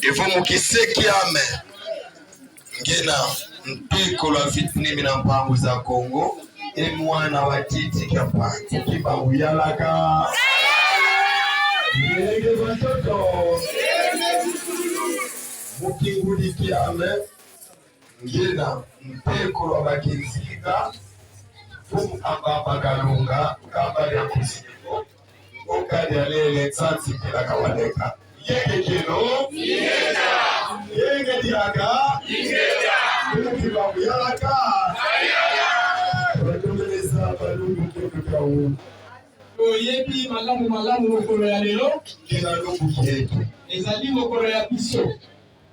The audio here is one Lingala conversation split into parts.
Evo mukisekiame ngena nteko lwa vitnimi na mpangu za Kongo e mwana wa titi kya mpanzi kibangu yalaka yenge batoto mukinguli kiame ngena nteko lwa bakinzinga fumu ambamba kalunga kamba lya kusingo Mboka lya lele nsanzi kelaka waleka yenge keno yenge diaka kuki bakuyalaka batomeleza balungu kekekau. Toyebi malamu malamu mokolo ya lelo kena lumbu kietu ezali mokolo ya biso.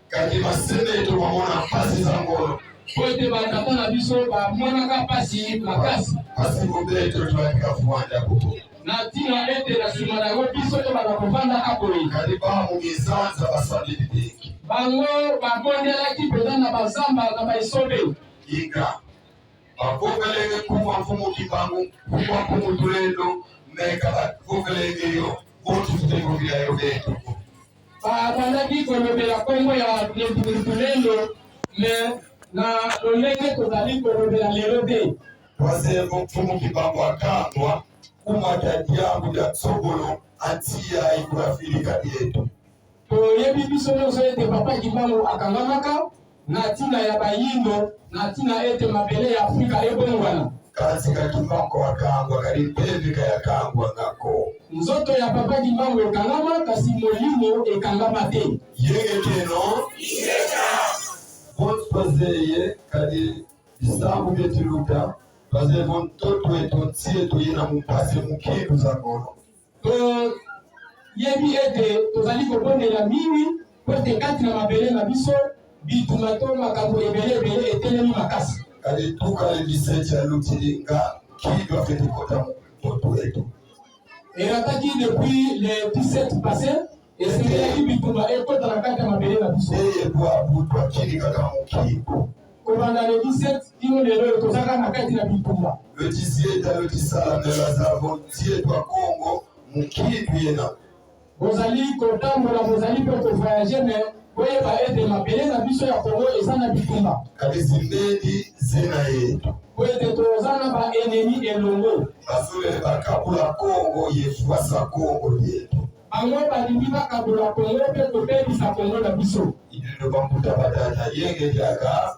Kati masende eto bamona mpasi za ngolo. Mpo ete batata na biso bamonaka mpasi makasi. Pasi bobeto twandika fuanda kuko. Na ntina ete na nsima na yango biso tobanda kovandaka boye. Kadi bamu mizanza basali bidingi. Bango babondelaki mpenza na bazamba na baesobe. Inga bakokelenge kuma mfumu kimbangu kuma mfumu tulendo meka bakokelenge yo botu tutengo bila yo betu. Babandaki kolobela nkombo ya Lentulendo me na lolenge tozali kolobela lelo te. Wazembo mfumu Kimbangu akangwa kuma kya diambu dia nsobolo antiya ikurafilika dietu. Toyebi biso nyonso ete Papa Kimbangu akangamaka na ntina ya bayindo, na ntina ete mabele ya Afrika ebongwana. Kanzi ka Kimbangu akangwa kali mpeve kayakangwa ngako. Nzoto ya Papa Kimbangu ekangama kasi molimo ekangama te. Yenge keno bonso bazeye kadi bisambu byetu luta bazevo ntoto etu ntie tuyina mupasi mukindu za ngolo. Toyebi ete tozali kobondela mingi mpo ete kati na mabele na biso bitumba to makambo ebele ebele etelemi makasi. Kadi tukale 17 ya lutilinga kindu afeti kota ntoto etu. Erataki depuis le 17 passé, esengelaki bitumba ekota na kati ya mabele na biso. Eye bwabu twakili kaka mukindu. Kobanda le 17 kino lelo oyo tozaka na kati na bitumba. Le 17 lutisala melazavo ntie twa Kongo mukindu yena. Bozali kotambola, bozali mpe kovoyage, me boyeba ete mabele na biso ya Kongo eza na bitumba. Kadi zindedi zina yetu. Po ete toza na baenemi elongo. Bazulele bakabula Kongo yefuasa Kongo yetu. Bango balingi bakabola Kongo mpe kobebisa Kongo na biso. Ililo bambuta batata yenge diaka.